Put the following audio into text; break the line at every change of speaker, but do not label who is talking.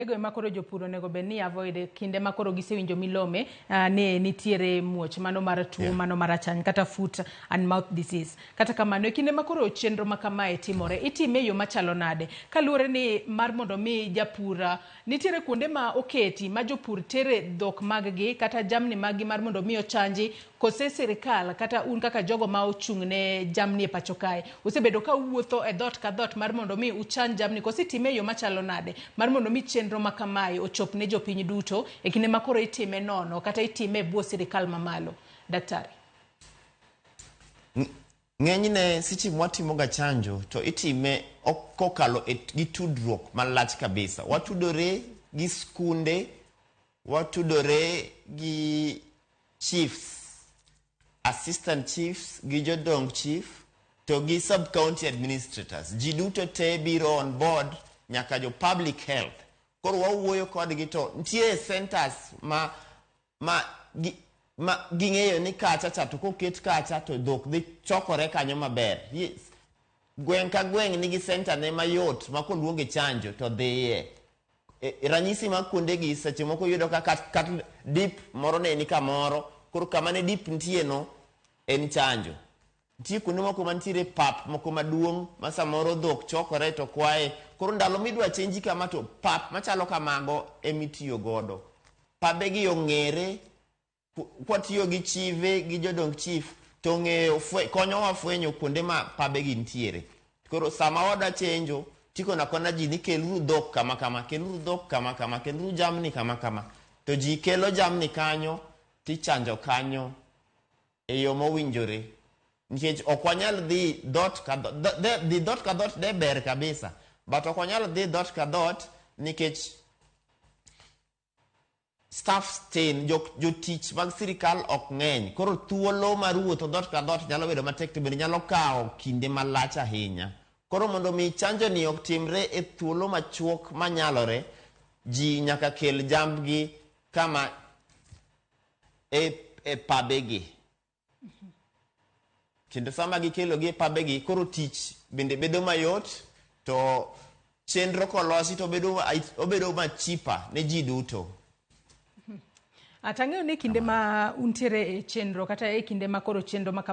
Ego ema koro jopur onego bed ni avoid kinde ma koro gisewinjo milome ni nitiere muoch mano mar tuo mano mar achany kata foot and mouth disease. Kata kamano, e kinde ma koro chenro ma kamae timore, itime e yo machalo nade? Kaluwore ni mar mondo mi japur, nitiere kuonde ma oketi ma jopur tere dhok mag gi kata jamni mag gi mar mondo mi ochanji, kose sirikal kata un kaka jogo ma ochung' ne jamni e pacho kae usebedo ka uwuotho e dhoot ka dhoot mar mondo mi uchanj jamni, kose itime e yo machalo nade mar mondo mi chenro ma kamae ochop ne jopiny duto e kinde ma koro itime nono kata itime e bwo sirikal mamalo? Daktari.
Ng'enyne seche mwatimoga chanjo to itime kokalo e gi tudruok malach kabisa. Watudore gi skunde, watudore gi chiefs, assistant chiefs gi jodong chief to gi sub county administrators. Ji duto te biro on board, nyaka jo public health. Koro wawuoyo kodgi to nitie centers ma ging'eyo ni kacha cha to koket kacha to dhok dhi chokore kanyo maber. Yes. Gweng' ka gweng' nigi center ne mayot ma koluonge chanjo to dhiye. Ranyisi mag kuondegi seche moko yudo ka kat dip moro ne ni kamoro, koro kama ne dip nitie no en chanjo. Nitie kuonde moko mantiere pap moko maduong' ma samoro dhok chokore to kwaye. Koro ndalo midwa chenji kama to pap machalo kamago emitiyo godo. Pabegi ong'ere kwatiyo gi chife gi jodong chief to ng'eyo konyowa fwenyo kuonde ma pabegi nitiere. Koro sama wadwa chenjo tikona kona ji ni keluru dhok kama kama, keluru dhok kama kama, keluru jamni kama kama. To ji kelo jamni kanyo tichanjo kanyo e yo mowinjore. Nikech ok wanyal dhi dhoot ka dhi dhoot ka dhoot de ber kabisa. But ok wanyal dhi dhoot ka dhoot nikech staff tin, jotich mag sirikal ok ng'eny. Koro thuolo mar wuotho dhoot ka dhoot nyalo bedo matek to bende nyalo kawo kinde malach ahinya. Koro mondo mi chanjo ni otimre e thuolo machuok manyalore, ji nyaka kel jambgi kama e pabegi. Kendo sama gikelogi e pabegi, koro tich bende bedo mayot to chenro kolosi to obedo machipa ne ji duto.
Atang'eyo ni kinde ma untiere e chenro kata e kinde ma koro chenro ma kama